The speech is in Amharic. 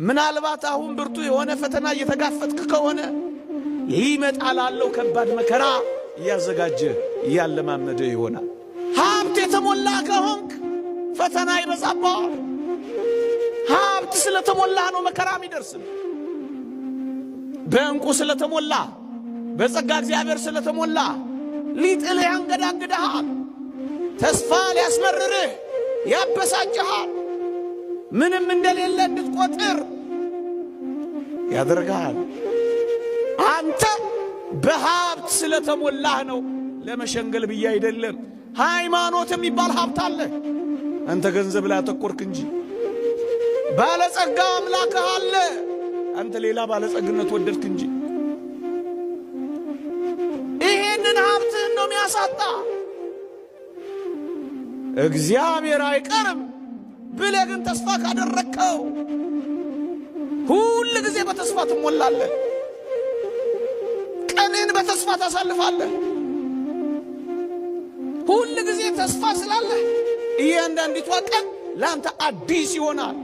ምናልባት አሁን ብርቱ የሆነ ፈተና እየተጋፈጥክ ከሆነ ሊመጣ ላለው ከባድ መከራ እያዘጋጀ እያለማመደ ይሆናል። ሀብት የተሞላ ከሆንክ ፈተና ይበዛብሃል። ሀብት ስለተሞላ ነው መከራ የሚደርስም። በዕንቁ ስለተሞላ፣ በጸጋ እግዚአብሔር ስለተሞላ ሊጥልህ ያንገዳግድሃል። ተስፋ ሊያስመርርህ ያበሳጭሃል። ምንም እንደሌለ እንድትቆጥር ያደርግሃል። አንተ በሀብት ስለተሞላህ ነው። ለመሸንገል ብዬ አይደለም። ሃይማኖት የሚባል ሀብት አለ። አንተ ገንዘብ ላይ አተኮርክ እንጂ ባለጸጋ አምላክህ አለ። አንተ ሌላ ባለጸግነት ወደድክ እንጂ ይሄንን ሀብትህን ነው የሚያሳጣ። እግዚአብሔር አይቀርም ብለህ ግን ተስፋ ካደረግከው ሁል ጊዜ በተስፋ ትሞላለህ። ቀንን በተስፋ ታሳልፋለህ። ሁል ጊዜ ተስፋ ስላለህ እያንዳንዲቷ ቀን ለአንተ አዲስ ይሆናል።